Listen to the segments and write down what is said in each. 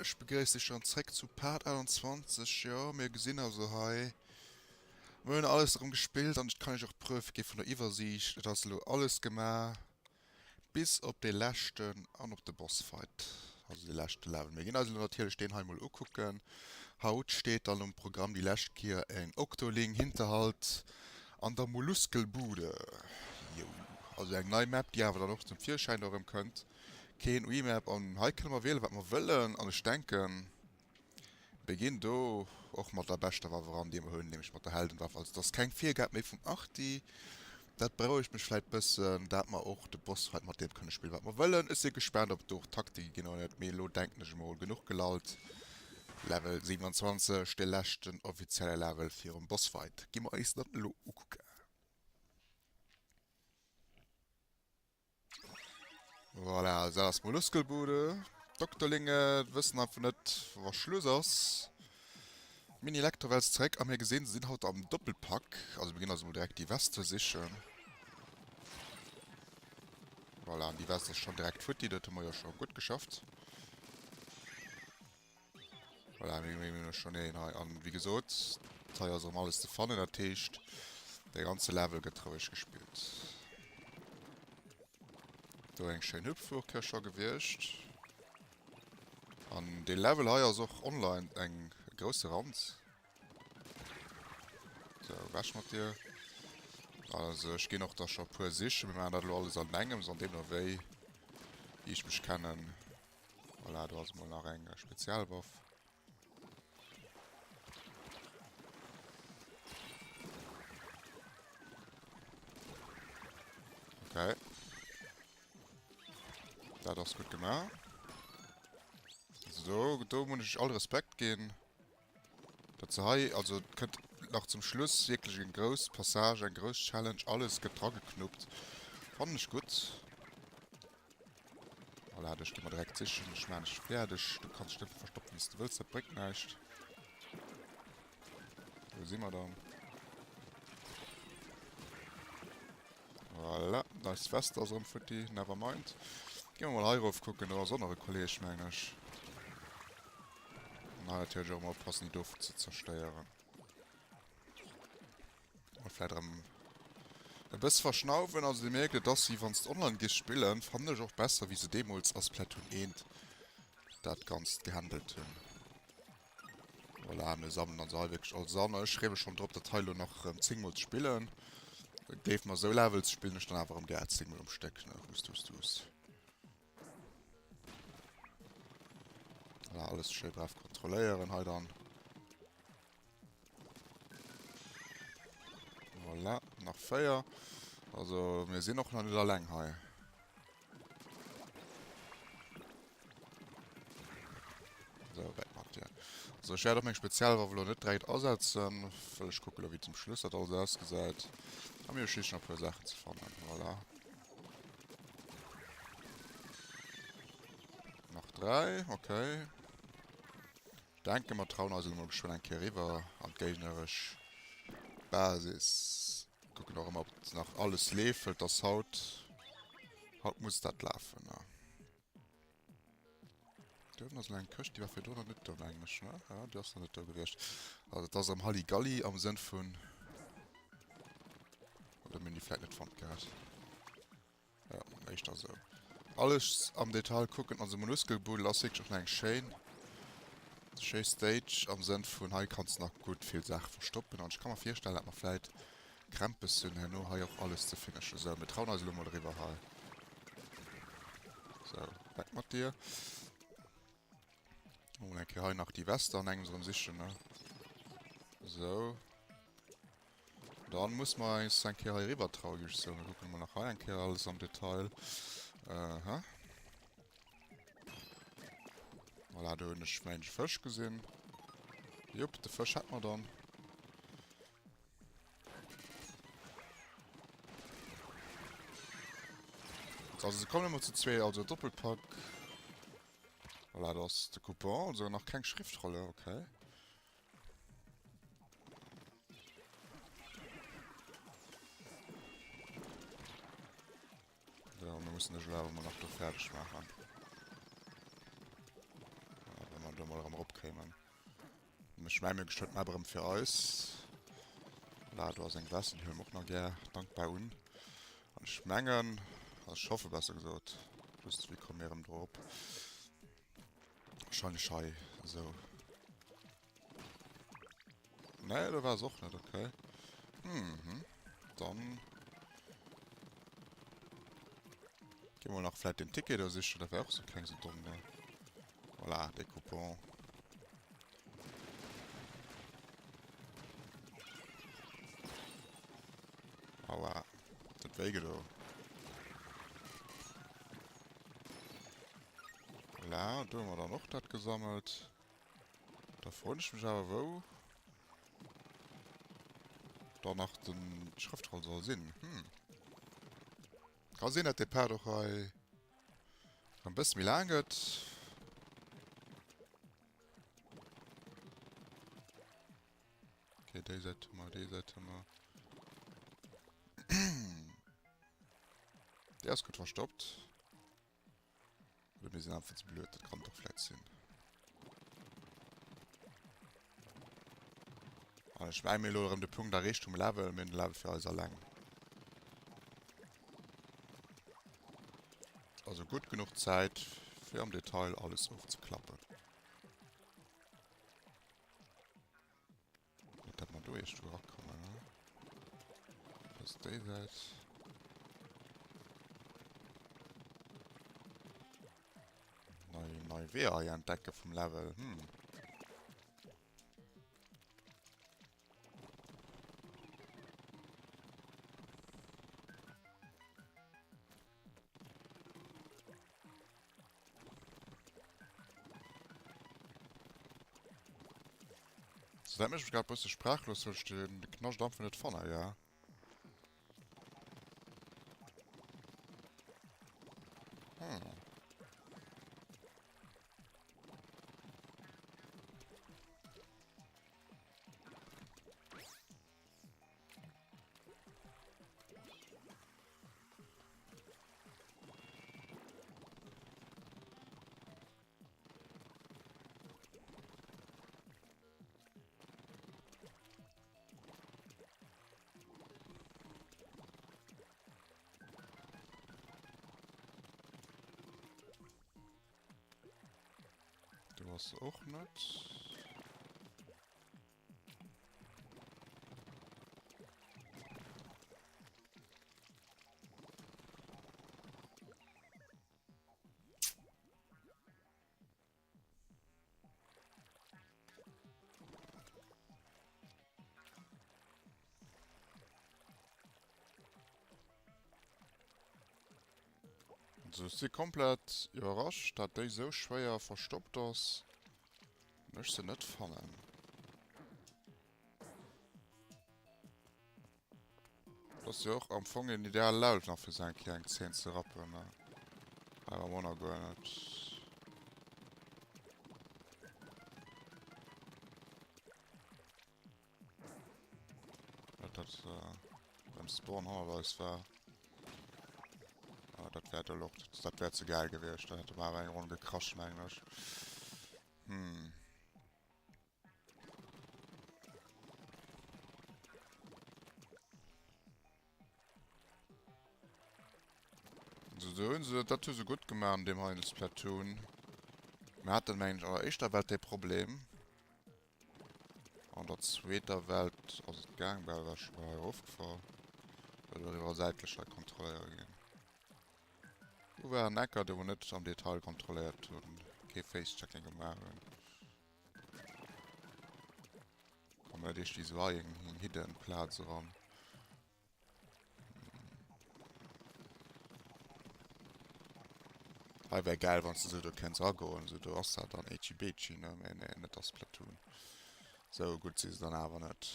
Ech begréiss dech dann zréck zu Part 21. Jo, mir gesinn also hei, mir hunn alles erëm gespillt an ech kann iech och d'Preuve gi vun der Iwwersiicht. Et ass elo alles gemaach, bis op dee leschten an op de Bossfight, also dee leschte Level. Mir ginn eis elo natierlech deen hei mol ukucken. Haut steet dann um Programm déi lescht Kier en Octoling Hinterhalt an der Molluskelbude. Jou, also eng nei Map, déi awer dann och zum Virschäin do erëm kënnt. Keen Remap an hei kënne mer wielen wat mer wëllen an ech denken mir ginn do och mat der beschter Waff eran déi mer hunn, nämlech mat der Heldenwaff. Also et ass keng Virgab méi vum Arti, dat berouegt mech vläit bëssen, dat mer och de Bossfight mat deem kënne spillen wat mer wëllen. Ech si gespaant ob et do och Taktike ginn oder net, mee elo denken ech emol genuch gelallt. Level 27, de leschten offizielle Level virum Bossfight, gi mer eis dann elo ukucken. Voilà, dat ass Molluskelbude. D'Dokterlinge wëssen einfach net, wa Schluss ass. Mini-Elektrowels zeréck a mir gesinn, se sinn haut am Doppelpack. Also mir ginn also mol direkt déi Weste sichen. Voilà, an déi West ass schonn direkt futti, dat hu mer jo scho gutt geschafft. Voilà, mir hunn elo schonn een hei. An wéi gesot, hei ass erëm alles ze fannen. Dat heescht, de ganze Level gëtt roueg gespillt. Do eng schéin Hüpfburg scho gewiescht. An dee Level hei ass och online eng grousse Ranz. Sou, ewech mat dir. Also, ech ginn och da scho e puer sichen. Mir maachen dat elo alles an engems, an deemno wéi ech mech kennen. Voilà, do ass mol nach eng Spezialwaff. Okay. Dat ass gutt gemaach. Also do, do muss ech all Respekt ginn. Dat se hei, also et kënnt nach zum Schluss wierklech eng grouss Passage, eng grouss Challenge, alles gëtt drageknuppt. Fannen ech gutt. Voilà, dech gi mer direkt sichen. Ech maachen dech fäerdeg. Du kanns dech net verstoppen, wéi s de wëlls, dat bréngt näischt. Do si mer dann. Voilà, eis Weste ass erëm futti. Never mind. Gi mer mol hei erof kucken, do ass och nach e Kolleg, mengen ech. An hei natierlech och emol oppassen, déi do ze zerstéieren. Mol vläit erëm e bësse verschnauwen. Also dir mierkt, et ass wéi wann s de online giss spillen. Fannen ech och besser wéi se deemools a Splatoon 1 dat Ganzt gehandelt hunn. Voilà, mir sammelen also hei wierklech alles an. Ech freeë mech schonn drop dat hei elo nach erëm 10 mol ze spillen. Géif mer esou Levels spillen ech dann awer erëm gär 10 mol um Stéck, ne? Hust, hust, hust. Voilà, alles schéi brav kontrolléieren hei dann. Voilà, nach 4. Also, mir sinn och nach net alleng hei. So, weg mat dir. Also, ech wäert och meng Spezialwaff elo net direkt asetzen, well ech kucke elo, wéi zum Schluss dat alles ausgesäit. A mir hu schliisslech nach e puer Saachen ze fannen. Voilà. Nach 3, okay. Denke mer trauen eis elo mol geschwënn eng Kéier eriwwer an d'géigneresch Basis. Kucken och ëmmer ob nach alles leeft, well et ass haut, haut muss dat lafen, ne? Do uewen ass elo eng Këscht, déi war virdrun nach net do, mengen ech, ne? Ja, déi ass nach net do gewiescht. Also et ass am Halligalli am Sënn vun, oder mir hunn déi vläit net fonnt gehat. Ja, éischter esou. Alles am Detail kucken. Also Molluskelbuddel ass wierklech och nach eng schéin, schéi Stage am Sënn vun hei kanns de nach gutt vill Saache verstoppen. An ech ka mer virstellen, dat mer vläit Krämpes hunn herno hei och alles ze finishen. Sou, mir trauen eis elo mol eriwwer hei. Sou, weg mat dir. Mol eng Kéier hei nach déi Weste an engems erëm sichen, ne? Sou. Dann muss mer eis eng Kéier hei eriwwer trauen, géif ech soen. Mir kucken emol nach hei eng Kéier alles am Detail. Aha. Voilà, do hunn ech mengen ech Fësch gesinn. Jupp, de Fësch hätt mer dann. Also se kommen ëmmer zu zwee, also Doppelpack. Voilà, do ass de Coupon, also nach keng Schriftrolle, okay. So, mir mussen dech elo awer mol nach do fäerdeg maachen. Voilà, wa mer do. do mol erëm eropkéimen. Ech mengen, mir gestëmmt d'Map erëm fir eis. Voilà, do ass eng Veste, déi huele mer och nach gär dankbar un. An ech mengen, also ech hoffe besser gesot, just wéi komme mir erëm do erop? Wahrscheinlech hei esou. Nee, do war se och net, okay. Mhm. Dann gi mer nach vläit den Ticket do sichen, dat wär och sou keng sou domm, ne? Voilà, de Coupon. Aua, dat wéi gedo. Voilà, do hu mer dann och dat gesammelt. Da froen ech mech awer wou da nach den Schrëftroll soll sinn. Hm. Ka sinn, dat de Part och hei en bësse méi laang gëtt. Okay, déi Säit hu mer, déi Säit hu mer. Déi ass gutt verstoppt. Oder mir sinn einfach ze blöd, dat kann doch vläit sinn. An ech menge mir elo erëm de Punkt erreecht vum Level, mir hunn de Level fir eis alleng. Also gutt genuch Zäit, fir am Detail alles ofzeklappen. Net dat mer do iergendwou erakommen, ne? Dat ass déi Säit. Nei, nei Weeër hei entdecke vum Level. Hm. So, dat mécht mech grad bësse sprachlos, well ech den Knascht einfach net fannen, ja. Hm. Du hast och net. Also ech si komplett iwwerrascht, dat déi sou schwéier verstoppt ass an ech se net fannen. Dat ass jo och am Fong en ideale Level nach fir sou eng Kéier eng Zeen ze rappen, ne? Hei war mer och nach guer net. Dat dat beim Spawn hannert eis war. Ah, dat wär de Loch. Dat wär ze geil gewiescht. Dann hätte mer awer eng Ronn gecrashed, mengen ech. Hm. So, do hunn se, dat hu se gutt gemaach an deem heien Splatoon. Mir haten, mengen ech, an der éischter Welt dee Problem. An der zweeter Welt ass et gaang, well war scho hei erofgefall. Well do iwwerall säitlech hei kontrolléiere ginn. Do waren Ecker, déi mer net am Detail kontrolléiert hunn, kee Face-Checking gemaach hunn. Kommen net eescht déi sou hei eng hidden Plaz eran. Hei wär geil, wann du sou do kenns agoen. Sou do ass dat dann Eci Beci, ne? Mee nee, net ass Splatoon. Sou gutt si se dann awer net.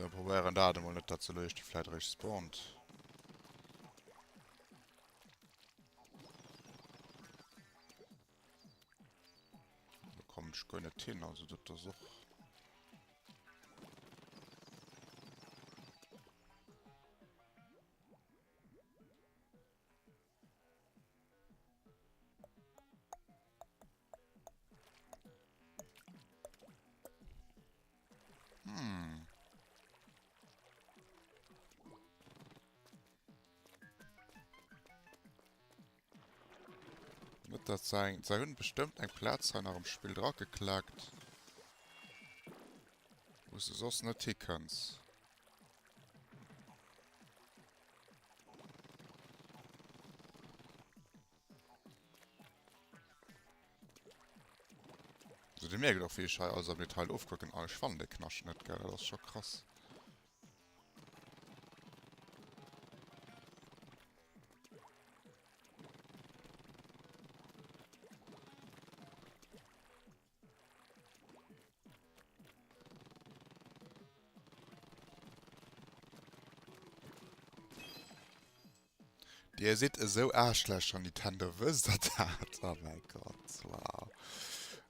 So, probéieren dat emol net, dat ze leuchten, vläit eréischt spawnt. Do kommen ech guer net hin, also dat ass och... Hm. Net dat sein. Se hunn bestëmmt eng Plaz hei nach am Spill drageklackt. Wou s de soss net hikënns. Also dir mierkt och wéi ech hei alles am Detail ofkucken. Ah ech fannen de Knascht net gell, dat ass scho krass. Dir sidd esou Aarschlächer, Nintendo, wësst der dat? Oh mäi Gott, wow.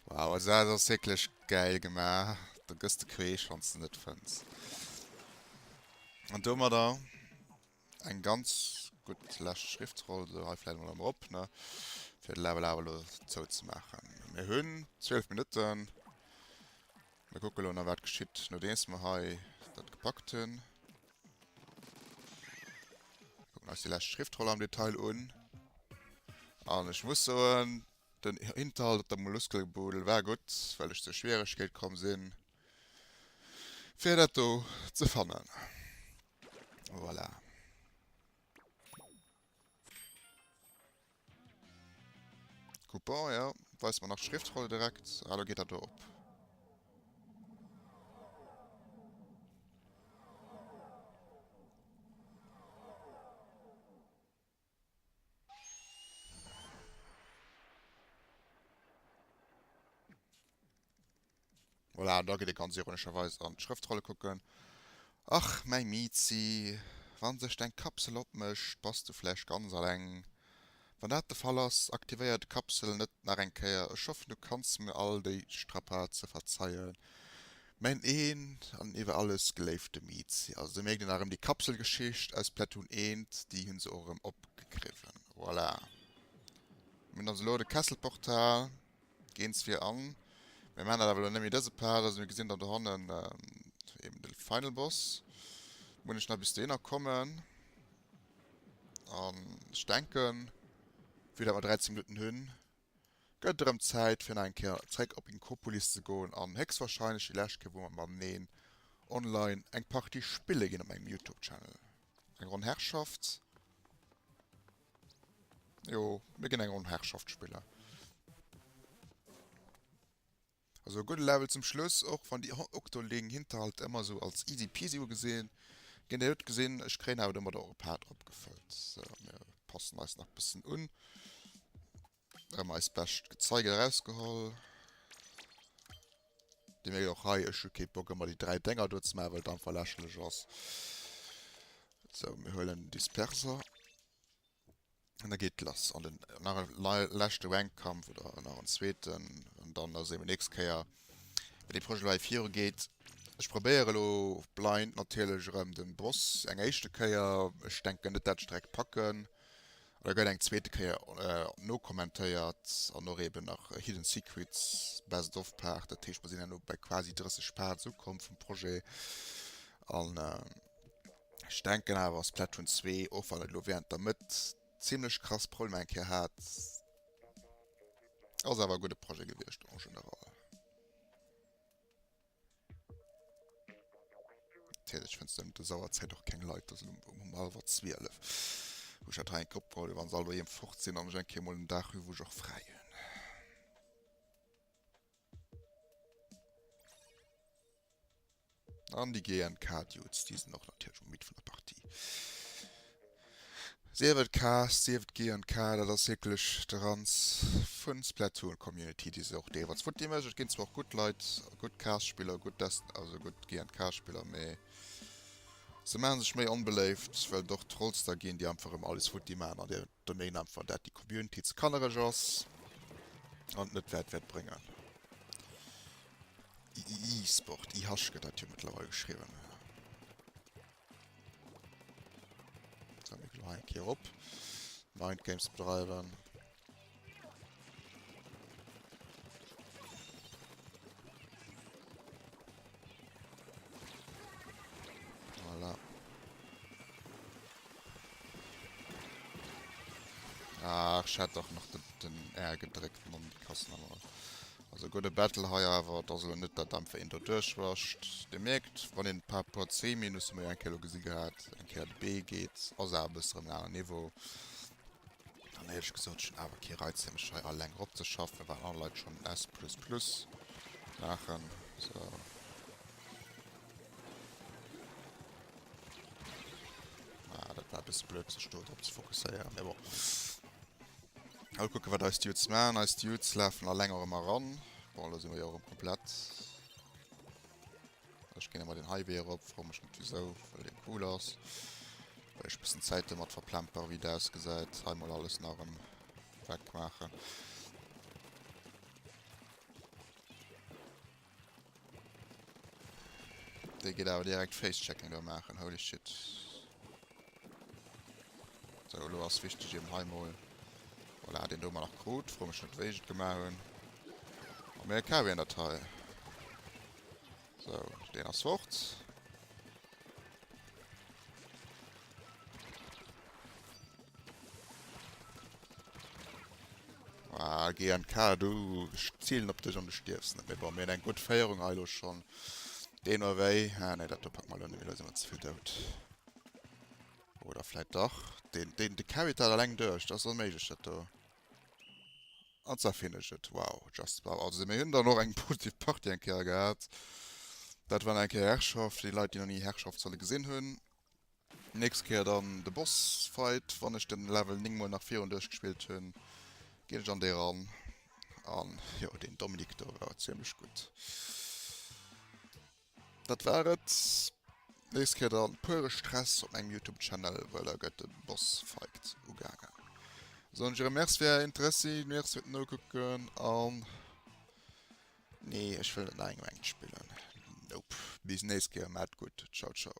Wow, also dat ass wierklech gäil gemaach. Do gëss de queesch, wann s de net fënns. An domadder eng ganz gutt lescht Schriftroll. Sou, hei vläicht emol erëm erop, ne, fir de Level awer elo zouzemaachen. Mir hunn 12 Minutten. Mir kucke elo nach, wat geschitt, nodeems mer hei dat gepackt hunn. Kucken eis déi lescht Schriftroll am Detail un. An ech muss soen, den Hinterhalt op der Molluskelbuddel war gutt, well ech zur Schwieregkeet komm sinn, fir dat do ze fannen. Voilà. Coupon, ja. Weist mer nach d'Schriftroll direkt. Ah, lo geet dat do op. Voilà, an da geet ee ganz ironescherweis an d'Schrëftrolle kucken. Ach, mäi Mizi, wa sech deng Kapsel opmécht, bass du vläicht ganz alleng. Wann dat de Fall ass, aktivéier d'Kapsel net nach eng Kéier. Ech hoffen, du kanns mir all déi Strapaze verzeien, mäin een an iwwer alles geléifte Mizi. Also do mierkt een nach erëm déi Kapselgeschicht aus Splatoon 1, déi hu se och erëm opgegriffen. Voilà, mir hunn also elo de Kesselportal. Geens fir an. Mir maachen dat awer elo net méi dëse Part. Also mir gesinn dann dohannen eben de Final Boss. Muss ech nach bis dohinner kommen. An ech denken, vue dat mer 13 Minutten hunn, gëtt et erëm Zäit fir nach eng Kéier zréck op Inkopolis ze goen an héchstwahrscheinlech déi lescht Kéier wou mer mateneen online eng Partie spille ginn op mengem Youtube Channel. Eng Ronn Herrschaft. Jo, mir ginn eng Ronn Herrschaft spillen. Also e gudde Level zum Schluss, och wann déi Octoling Hinterhalt ëmmer sou als easy peasy ugesinn ginn. Dir hutt gesinn, ech kréien awer domadder och e Part opgefëllt. Sou, mir passen eis nach bëssen un. Erëm eis bescht Gezei gëtt erausgeholl. Dir mierkt och hei, ech hu kee Bock ëmmer déi 3 Dénger do ze maachen, well et einfach lächerlech ass. Sou, mir huelen den Disperser. An da geet lass an den nach e leschte Rankkampf oder nach en zweeten. An dann ass eben nächst Kéier, wéi dee Projet elo hei virugeet. Ech probéiere elo blind natierlech erëm den Boss eng éischte Kéier. Ech denken net, dat ech direkt packen. An da gëtt eng zweete Kéier nokommentéiert an och eben nach Hidden Secrets Best of Part. Dat heescht, mer sinn herno bei quasi 30 Parts ukomm vum Projet. An Ech denken awer Splatoon 2, och wann et elo während der Mëtt zimlech krass Problemer eng Kéier hat, ass awer e gudde Projet gewiescht en général. Natierlech fënns de ënnert dëser Auerzäit och keng Leit, ass elo um hallwer 12 wou ech dat hei eng Kéier opgeholl hunn, wann se all doheem fort sinn an ech eng Kéier mol en Dag hu wou ech och fräi hunn. An déi GNK-Dudes, déi sinn och natierlech och mit vun der Partie. Sief et Cast, sief et GNK, dat ass wierklech de Ranz vun Splatoon Community, déi se och deelweis futti mécht. Et ginn zwar och gutt Leit, gutt Cast-Spiller, gutt Dest-, also gutt GNK-Spiller, mee. Se maachen sech méi onbeléift, well et och Trolls da ginn, déi einfach erëm alles futti maachen an déi der Meenung einfach, dat déi Community ze kannereg ass an et net wäit wäert bréngen. E-Sport, IH gëtt dat jo mëttlerweil geschriwwen. So, mir gehen eng Kéier op. Mind Games bedreiwen. Voilà. Ach, ich hätte doch noch den, den R gedrückt an die Kassen aber. Also gudde Battle hei awer, et ass elo net dat einfach een do duerchwascht. Dir mierkt, wann een par rapport C minus, hu mer jo eng Kéier elo gesi gehat, eng Kéier de B geet, ass awer e bësse rëm en aner Niveau. An éierlech gesot, ech hunn awer kee Reiz fir mech hei alleng eropzeschaffen, well aner Leit schonn S plus plus maachen. Sou. Ah, dat war e bësse blöd, sech do drop ze fokusséieren, mee bon. All kucken wat eis Dudes maan. Eis Dudes laafen alleng och emmer ran. Bon elo si mer jo och erem komplett. Ech ginn emmer den Highway erop, fro mech net wisou, well deen cool ass. Well ech bessen Zäit domat verplempere wéi et ausgesäit. Hei mol alles nach erem weg maachen. Dee geet awer direkt Face-Checking do maachen, holy shit. Sou, elo ass wichteg eben hei mol, voilà, deen do mer nach krut, fro mech net wéi ech et gemaach hunn. A mir carryen dat hei. Sou, deen ass fort. Ah, GNK, du, ech zielen op dech an du stierfs net. Mee bon, mir hunn eng gutt Féierung hei elo schonn. Deemno wéi. Ah, nee, dat do packe mer elo net méi, elo si mer ze vill dout. Oder vläit dach. Deen, deen, de carryt dat alleng duerch. Dat ass onméiglech, dat do. An zwar finish et. Wow, just wow. Also, mir hunn dann och eng positiv Partie eng Kéier gehat. Dat war eng Kéier Herrschaft, fir déi Leit, déi nach ni Herrschaft solle gesinn hunn. Nächst Kéier dann de Boss Fight, wann ech den Level 9 mol nach virun duerchgespillt hunn, ginn ech an dee ran. An jo, deen Dominik do war ziemlech gutt. Dat war et. Nächst Kéier dann pure Stress op mengem YouTube Channel, well da gëtt de Boss Fight ugaangen. Soen ech erëm Merci fir är Interessi, Merci fir d'Nokucken an nee, ech wëll net nach eng Ranked spillen. Nope. Bis nächst Kéier, maat gutt. Ciao ciao.